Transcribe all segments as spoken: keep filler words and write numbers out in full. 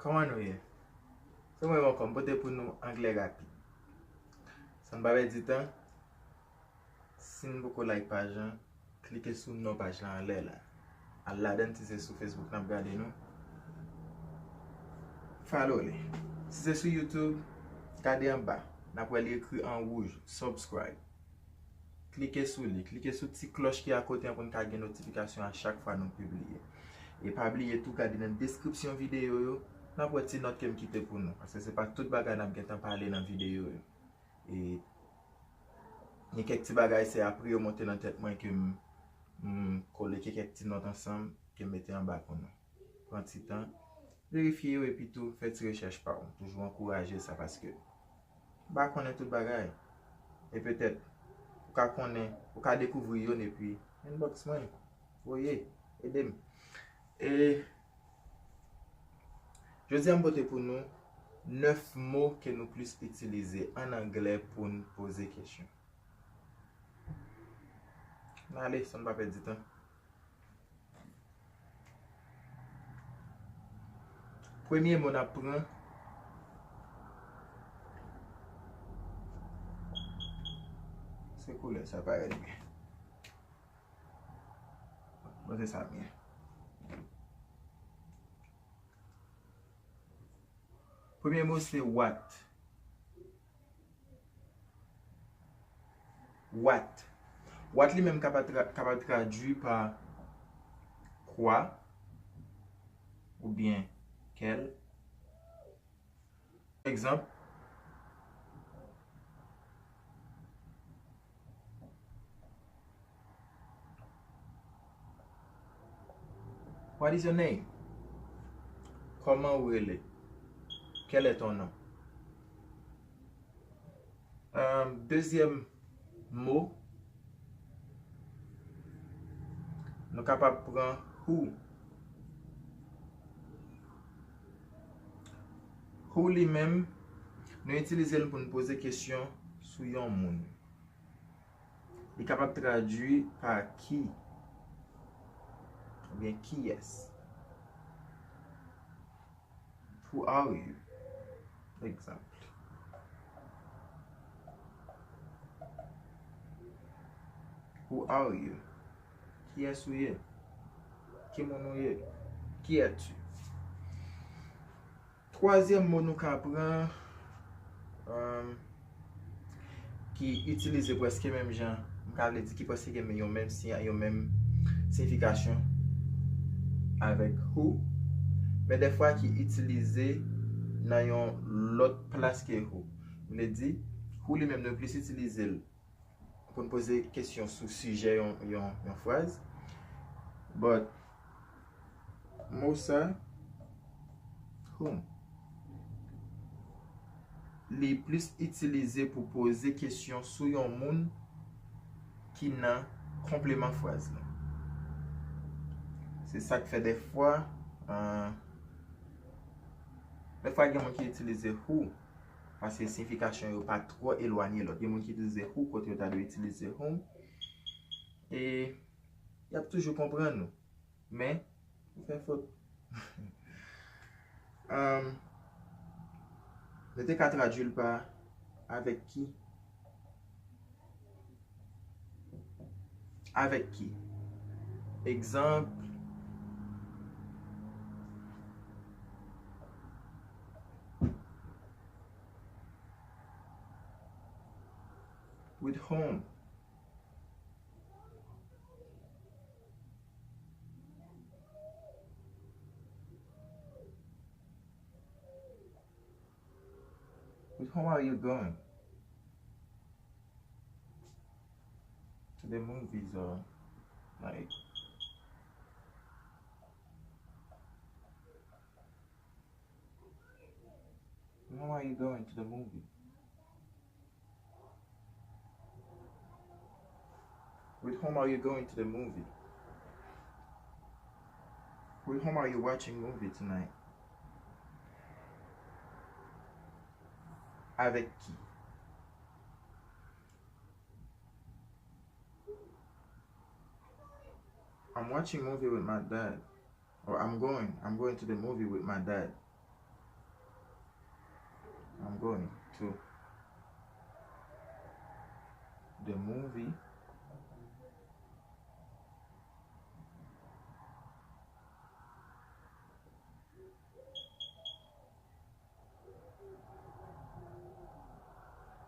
Kòman nou ye? Se mwen ankò, m pote pou nou anglè rapid. San n pa pèdi tan, si n poko like paj lan, klike sou non paj lan anlè la. Al ladan l, si se sou Facebook n ap gade nou. Follow li. Si se sou YouTube, gade anba. N ap wè li ekri an wouj, subscribe. Klike sou li. Klike sou ti klòch ki akote an pou n ka gen notifikasyon a chak fwa nou pibliye. E pa bliye tou gade nan deskripsyon videyo yo, n ap wè ti nòt ke m kite pou nou. Paske se pa tout bagay n ap gentan pale nan videyo yo. E gen kèk ti bagay se apre yo monte nan tèt mwen ke m, m koleke kèk ti nòt ansanm ke m mete anba pou nou. Pran ti tan, verifye yo epi tou fè ti rechèch pa w. Toujou ankouraje sa paske ou pa konnen tout bagay. E petèt, ou ka konnen, ou ka dekouvri youn epi inbox mwen, voye, ede m. E jodi a m pote pou nou nèf mo ke nou plis itilize an anglè pou n poze kesyon. N ale, san n pa pèdi tan. Premye mo n ap pran, se koulè sa parèt byen. Bon, se sa m ye. Premye mo se what. What. What li menm kapab tra-, kapab tradui pa quoi oubyen quel. Egzanp, What is your name? Kòman ou rele? Quel est ton nom? Um, dezyèm mo, nou kapab pran who. Who li menm, nou itilize l pou n poze kesyon sou yon moun. Li kapab tradui pa ki oubyen kiyès. Who are you? Egzanp. Who are you? Kiyès ou ye? Ki moun ou ye? Qui es-tu? Twazyèm mo nou ka pran, um, ki itilize prèske menm jan, m ka vle di ki prèske gen yon menm siy, yon menm siyifikasyon avèk who, men dèfwa ki itilize nan yon lòt plas ke who. M vle di, who li menm nou plis itilize l pou n poze kesyon sou sijè yon, yon, yon fraz. But, mo sa, whom, li plis itilize pou poze kesyon sou yon moun ki nan konpleman fraz la. Se sa k fè dèfwa, euh, dèfwa gen moun ki itilize who, paske siyifikasyon yo pa twò elwanye lòt. Gen moun ki itilize who kote yo ta dwe itilize whom. E y ap toujou konprann ou. Men, ou fè fot. Um, nou te ka tradui l pa avèk ki. Avèk ki? Egzanp, with whom? With whom are you going? To the movies or, like, with whom are you going to the movie? With whom are you going to the movie? With whom are you watching movie tonight? Avèk ki? I'm watching movie with my dad. Or I'm going, I'm going to the movie with my dad. Going to the movie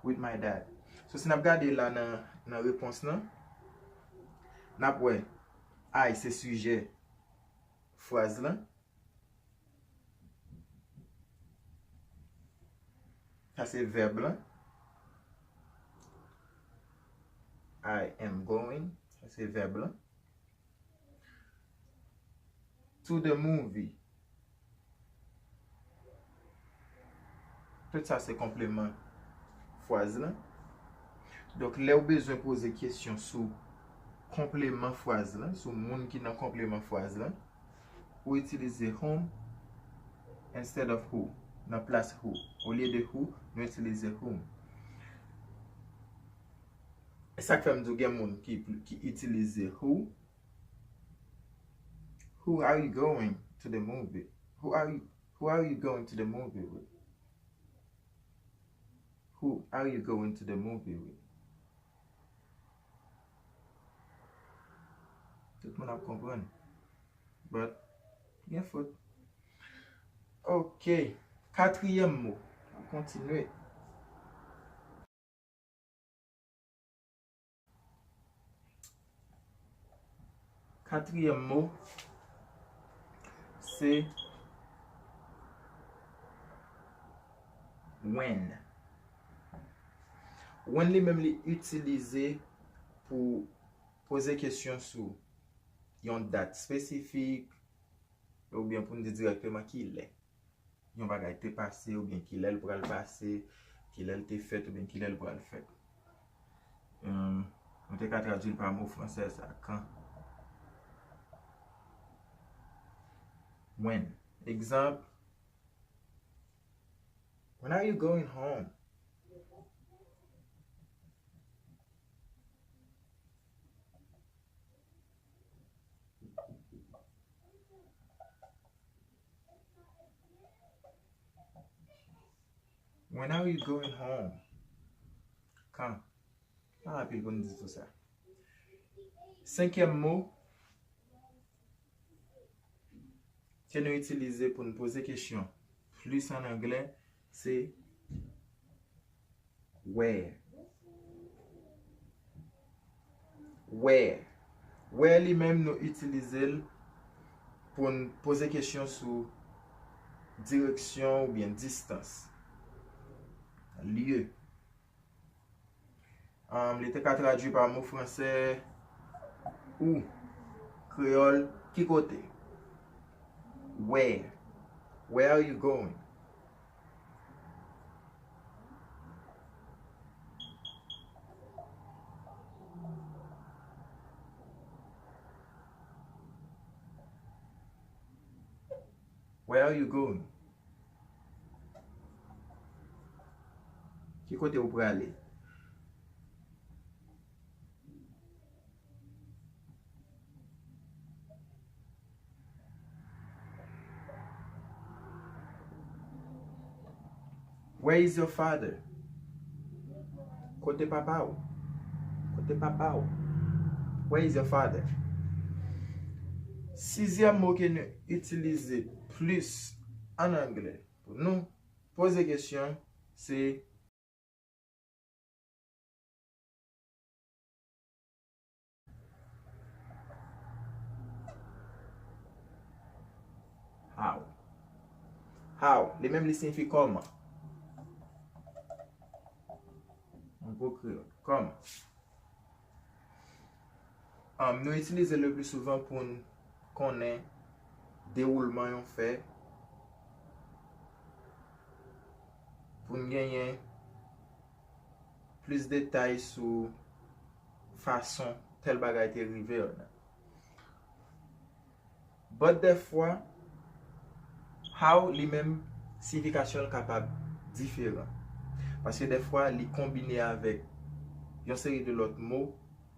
with my dad. So, si n ap gade la nan, nan repons lan, n ap wè I se sijè fraz lan. Sa se vèb lan. I am going. Sa se vèb lan. To the movie. Tout sa se konpleman fraz lan. Donk, lè w bezwen poze kesyon sou konpleman fraz lan, sou moun ki nan konpleman fraz lan, ou itilize whom instead of who, nan plas who. Olye de who, nou itilize whom. E sa k fè m di w gen moun ki, ki itilize who. Who are you going to the movie? Who are you, who are you going to the movie with? Who are you going to the movie with? Tout moun ap konprann. But, gen fot. Ok. Katriyèm mo. N ap kontinye. Katriyèm mo, se when. When li menm li itilize pou poze kesyon sou yon dat espesifik, oubyen pou n di dirèkteman kilè yon bagay te pase, oubyen kilè l pral pase, kilè l te fèt, oubyen kilè l pral fèt. Em, nou te ka tradui l pa mo fransè sa, quand. When. Egzanp, When are you going home? When are you going home? Quand? Pa rapid pou n di tou sa. Senkyèm mo ke nou itilize pou n poze kesyon plis an anglè, se where. Where. Where li menm nou itilize l pou n poze kesyon sou direksyon oubyen distans. Lye. Ann, li te ka tradui pa mo fransè où. Kreyòl, ki kote? Where? Where are you going? Where are you going? Ki kote ou prale? Where is your father? Kote papa w? Kote papa w? Where is your father? Sizyèm mo ke nou itilize plis an anglè pou nou poze kesyon se how. How. Li menm li siyifi kòman. An gwo kreyòl. Kòman. Ann, nou itilize l le pli souvan pou n konnen dewoulman yon fè, pou n genyen plis detay sou fason tèl bagay te rive an. But dèfwa, how li menm, siyifikasyon l kapab diferan. Paske dèfwa, li konbine avèk yon seri de lòt mo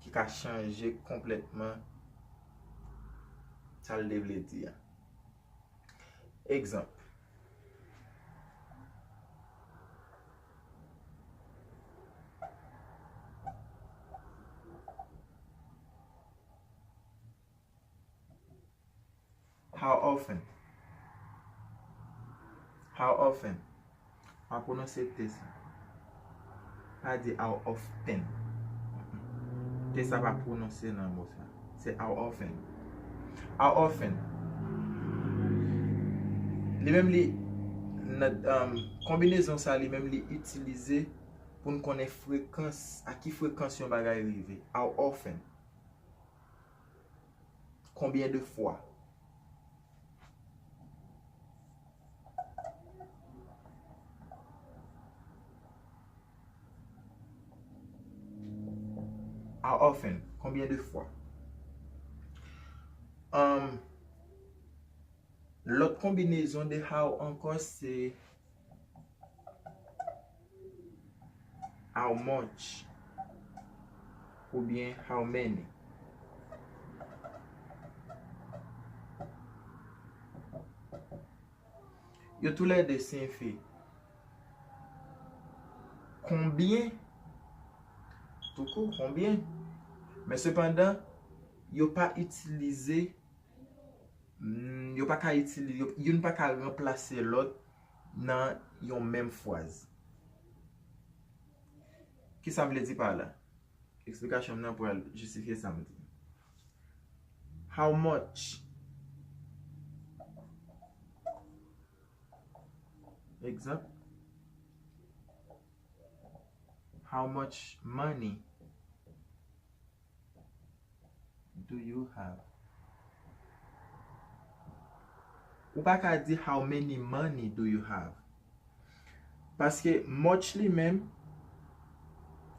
ki ka chanje konplètman sa l te vle di a. Egzanp, How often? How often? Pa pwononse T sa. Pa di how often. T sa pa pwononse nan mo sa. Se how often. How often? Li menm li, nan, um, konbinezon sa li menm li itilize pou n konnen frekans, a ki frekans yon bagay rive. How often? Konbyen de fwa? How often? Konbyen de fwa? Um, lòt konbinezon de how ankò se how much oubyen how many. Yo toulède siyifi konbyen, toukou konbyen, men sepandan, yo pa itilize, mm, yo pa ka itilize, yo, youn pa ka ranplase lòt nan yon menm fraz. Kisa m vle di pa la? Eksplikasyon m nan pral jistifye sa m di. How much? Egzanp. How much money do you have? Ou pa ka di how many money do you have? Paske much li menm,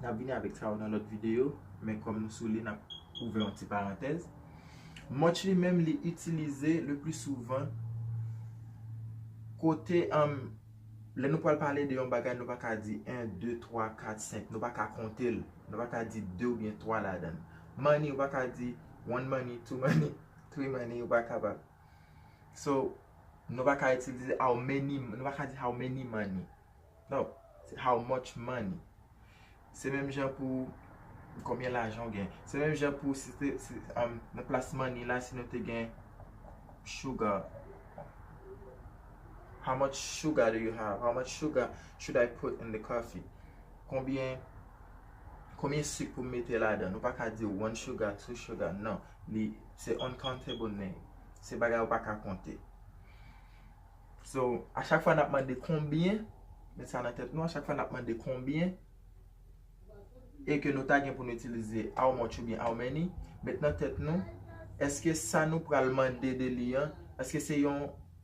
n ap vini avèk sa yo nan lòt videyo, men kòm nou sou li, n ap ouvè yon ti parantèz. Much li menm, li itilize le pli souvan kote, um, lè nou pral pale de yon bagay, nou pa ka di en, de, twa, kat, senk. Nou pa ka konte l. Nou pa ka di de oubyen twa ladan l. Money, ou pa ka di one money, two money, three money, ou pa kapab. So, nou pa ka itilize how many, nou pa ka di how many money. No, se how much money. Se menm jan pou konbyen lajan w gen. Se menm jan pou si te, si, um, nan plas money la, si nou te gen sugar. How much sugar do you have? How much sugar should I put in the coffee? Konbyen, konbyen sik pou m mete ladan? Nou pa ka di one sugar, two sugar, non. Li, se uncountable name. Se bagay ou pa ka konte. So, a chak fwa n ap mande konbyen, met sa nan tèt nou, a chak fwa n ap mande konbyen, e ke nou ta gen pou nou itilize how much oubyen how many, met nan tèt nou, èske sa nou pral mande de li an, èske se yon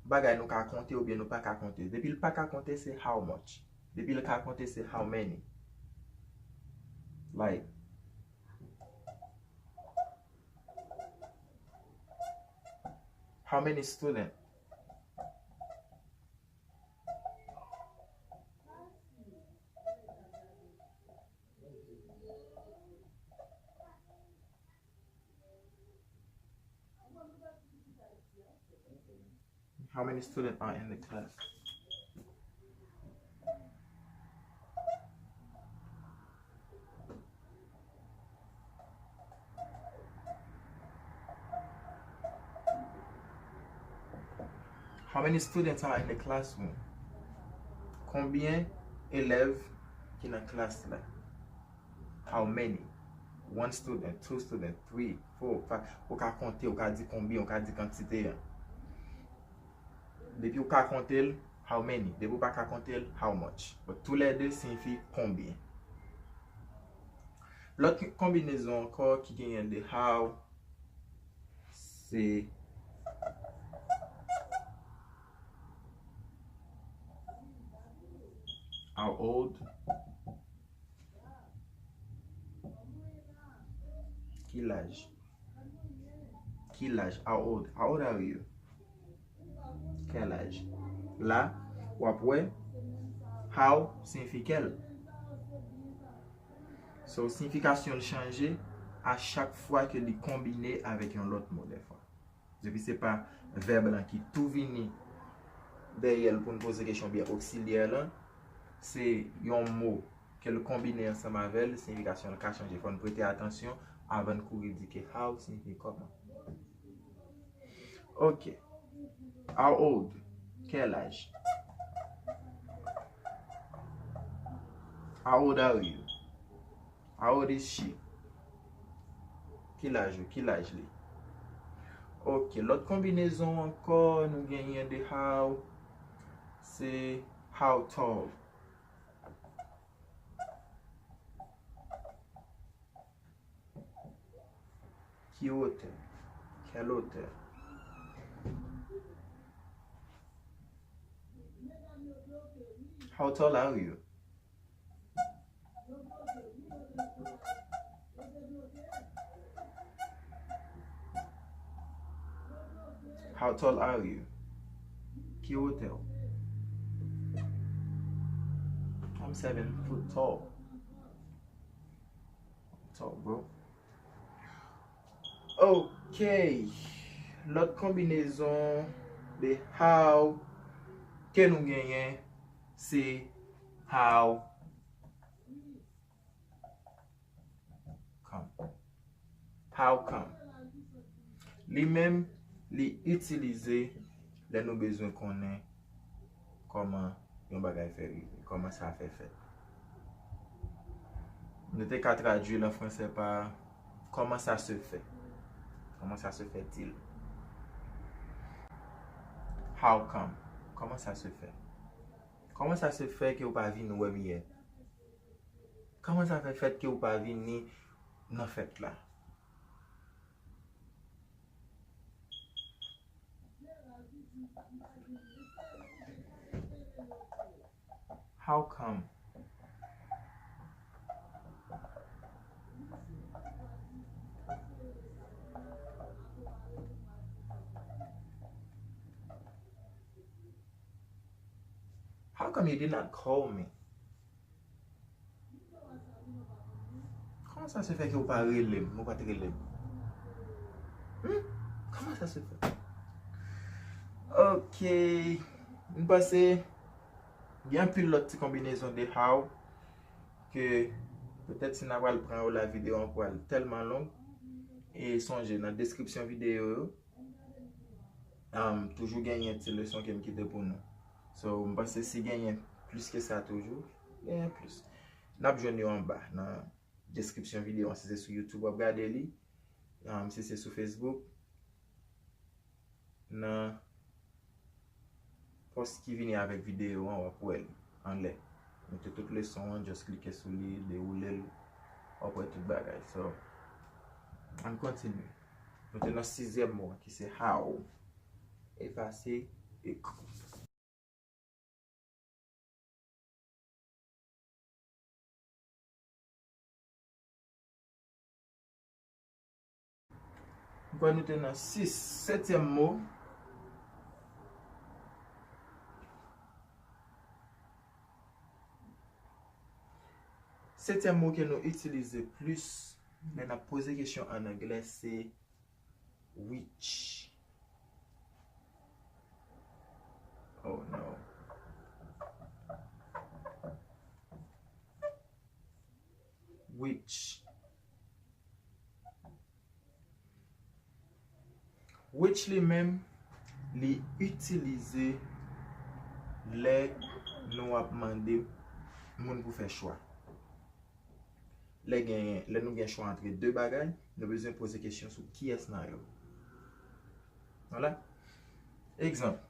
bagay nou ka konte oubyen nou pa ka konte? Depi l pa ka konte, se how much. Depi l ka konte, se how many. Like, how many student? How many students are in the class? How many students are in the classroom? Konbyen elèv ki nan klas la? How many? One student, two student, three, four, five. Ou ka konte, ou ka di konbyen, ou ka di kantite an. Depi ou ka konte l, how many? Depi ou pa ka konte l, how much? But toulède siyifi konbyen. Lòt konbinezon ankò ki genyen de how, se how old, ki laj? Ki laj? How old? How old are you? Kèl laj? La, w ap wè, how siyifi kèl. So, siyifikasyon l chanje a chak fwa ke li konbine avèk yon lòt mo dèfwa. Depi se pa vèb lan ki tou vini dèyè l pou n poze kesyon oubyen oksilyè lan, se yon mo ke l konbine ansanm avè l, siyifikasyon l ka chanje. Fò n prete atansyon avan n kouri di ke how siyifi kòman. Ok. How old? Quel âge? How old are you? How old is she? Ki laj ou? Ki laj li? Ok, lòt konbinezon ankò nou genyen de how, se how tall. Ki wotè? Quelle hauteur? How tall are you? How tall are you? Ki wotè w? I'm seven foot tall. Tall, bro. Ok. Lòt konbinezon de how ke nou genyen se how come. How come? Li menm, li itilize lè nou bezwen konnen kòman yon bagay fè rive, kòman sa fè fèt. Nou te ka tradui l an fransè pa comment ça se fait. Comment ça se fait-il? How come? Comment ça se fait? Comment ça se fait que ou pa vin wè m yè? Kòman sa fè fèt ke ou pa vini nan fèt la? How come? How come you did not call me? Kòman sa se fè ke ou pa rele m, ou pa t rele m? Hmm? Kòman sa se fè? Ok. M panse gen anpil lòt ti konbinezon de how ke petèt si n a pral pran yo la videyo an pral tèlman long. E sonje nan deskripsyon videyo yo, um, toujou genyen ti leson ke m kite pou nou. So, m panse si genyen plis ke sa toujou, genyen plis. N ap jwenn yo anba nan deskripsyon videyo an. Si se sou YouTube w ap gade li, um, si se sou Facebook, nan pòs ki vini avèk videyo an, w ap wè l anlè. Mete tout leson an, just klike sou li, dewoule l, w ap wè tout bagay. So, ann kontinye. Nou te nan sizyèm mo an, ki se how. Efase e k. M kwè nou te nan sis, setyèm mo. Setyèm mo ke nou itilize plis lè n ap poze kesyon an anglè se which. Oh no. Which. Which li menm, li itilize lè nou ap mande moun pou fè chwa. Lè genyen, lè nou gen chwa antre de bagay, nou bezwen poze kesyon sou kiyès nan yo. Vwala. Egzanp.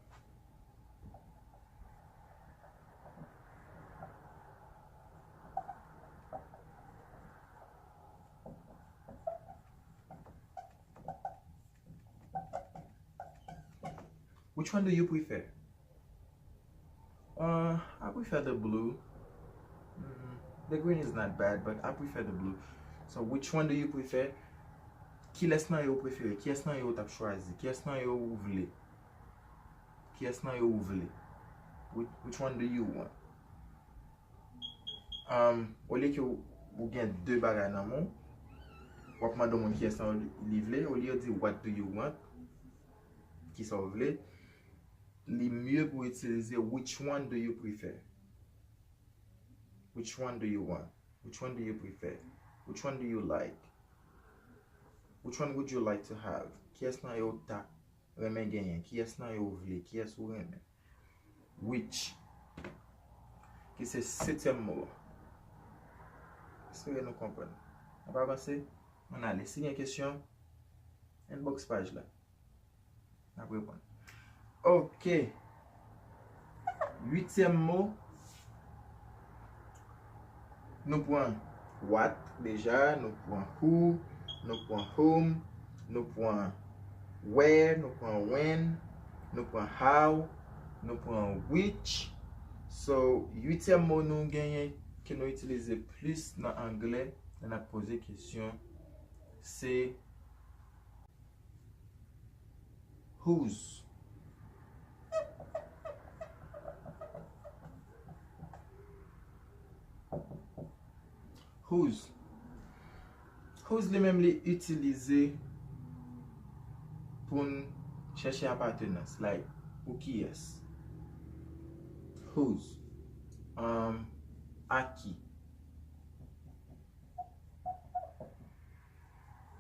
Which one do you prefer? Uh, I prefer the blue. Mm, the green is not bad, but I prefer the blue. So, which one do you prefer? Kilès nan yo ou prefere? Kiyès nan yo ou t ap chwazi? Kiyès nan yo ou vle? Kiyès nan yo ou vle? Which, which one do you want? Um, olye ke ou, ou gen de bagay nan men w, w ap mande yon moun kiyès nan yo li, li vle, olye yo di, "What do you want?" Kisa w vle? Li mye pou itilize, "Which one do you prefer?" Which one do you want? Which one do you prefer? Which one do you like? Which one would you like to have? Kiyès nan yo ou ta renmen genyen? Kiyès nan yo ou vle? Kiyès ou renmen? Which, ki se setyèm mo a. Espere nou konprann. N ap avanse. Ann ale. Si gen kesyon, inbox paj la. N ap reponn. Ok. Uityèm mo, nou pran what deja, nou pran who, nou pran whom, nou pran where, nou pran when, nou pran how, nou pran which. So, uityèm mo nou genyen ke nou itilize plis nan anglè, lè n ap poze kesyon, se whose. Whose. Whose li menm li itilize pou n chèche apatenans. Like, pou kiyès? Whose. Um, a ki?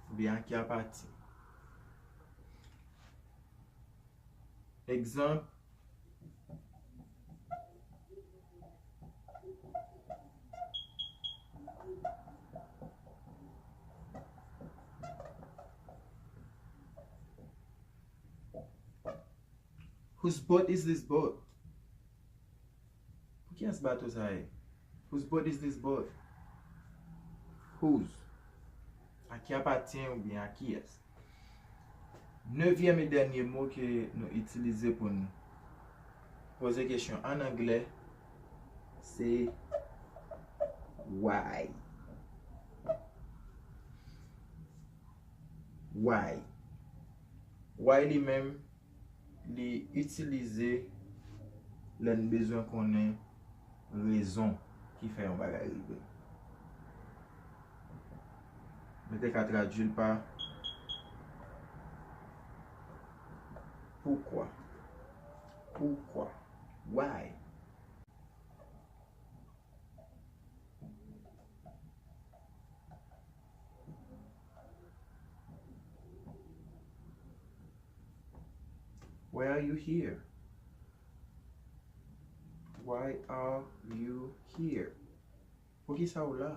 Oubyen a ki apatyen. Egzanp, whose boat is this boat? Pou kiyès bato sa ye? Whose boat is this boat? Whose. A ki apatyen oubyen a kiyès? Nevyèm e dènye mo ke nou itilize pou n poze kesyon an anglè, se why. Why. Why li menm, li itilize lè n bezwen konnen rezon ki fè yon bagay rive. Nou te ka tradui l pa poukwa. Poukwa. Why? Why are you here? Why are you here? Poukisa w la?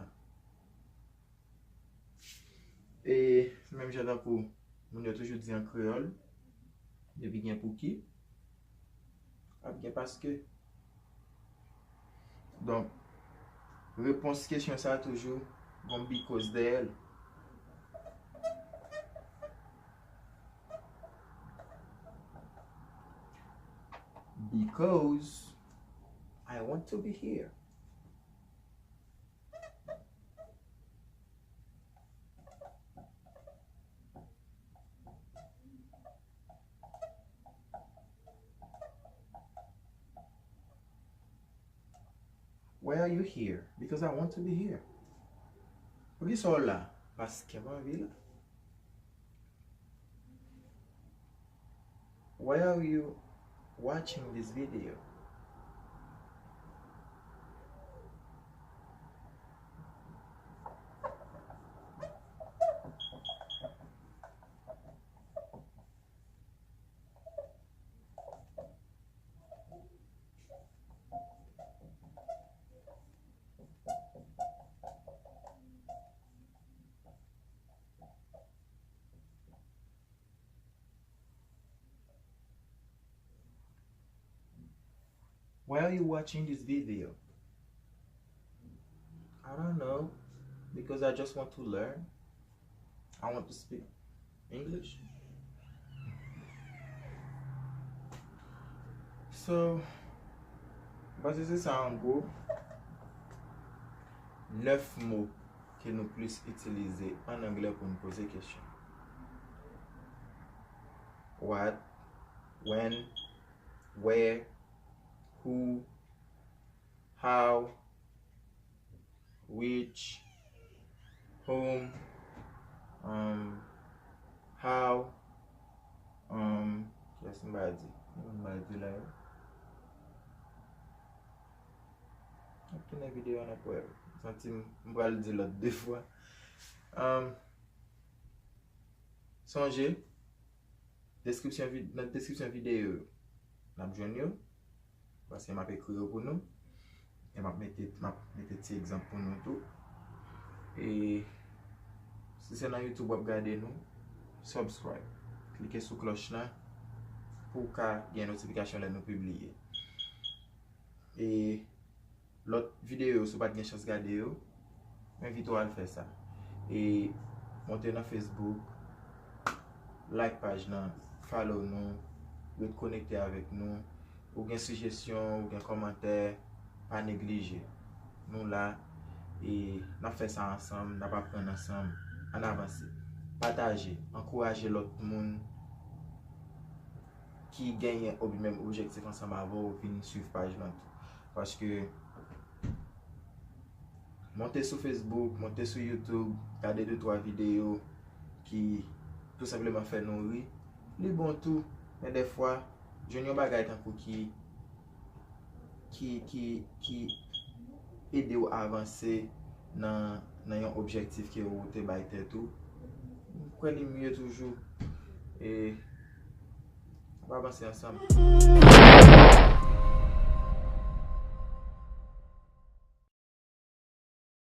E menm jan tankou moun yo toujou di an kreyòl, depi gen pouki, ap gen paske. Donk, repons kesyon sa a toujou gon because dèyè l. Because I want to be here. Why are you here? Because I want to be here. Poukisa w la? Paske m anvi la. Why are you watching this video? Why are you watching this video? I don't know, because I just want to learn. I want to speak English. So, baze se sa an gwo, nèf mo ke nou plis itilize an anglè pou n poze kesyon. What, when, where, who, how, which, whom, um, how, um, kiyès m pa di? Kiyès m pa di la yo? M ap tounen videyo an ap wè. Santi m, m pral di lòt de fwa. Um, sonje, deskripsyon vid- nan deskripsyon videyo yo, n ap jwenn yo. Paske m ap ekri yo pou nou. E m ap mete, m ap mete ti egzanp pou nou tou. E si se nan YouTube w ap gade nou, subscribe. Klike sou klòch lan pou w ka gen notifikasyon lè nou pibliye. E lòt videyo yo, si w pa t gen chans gade yo, m envite w al fè sa. E monte nan Facebook, like paj lan, follow nou, ret konekte avèk nou. Ou gen sijesyon, ou gen kòmantè, pa neglije. Nou la, e n ap fè sa ansanm, n ap aprann ansanm. Ann avanse. Pataje, ankouraje lòt moun ki genyen ob- menm objektif ansanm avè w vin swiv paj lan tou. Paske monte sou Facebook, monte sou YouTube, gade de twa videyo ki tou senpleman fè nou ri. Li bon tou, men dèfwa, jwenn yon bagay tankou ki ki ki ki ede w avanse nan nan yon objektif ke ou te bay tèt ou. M kwè li mye toujou. E n ap avanse ansanm.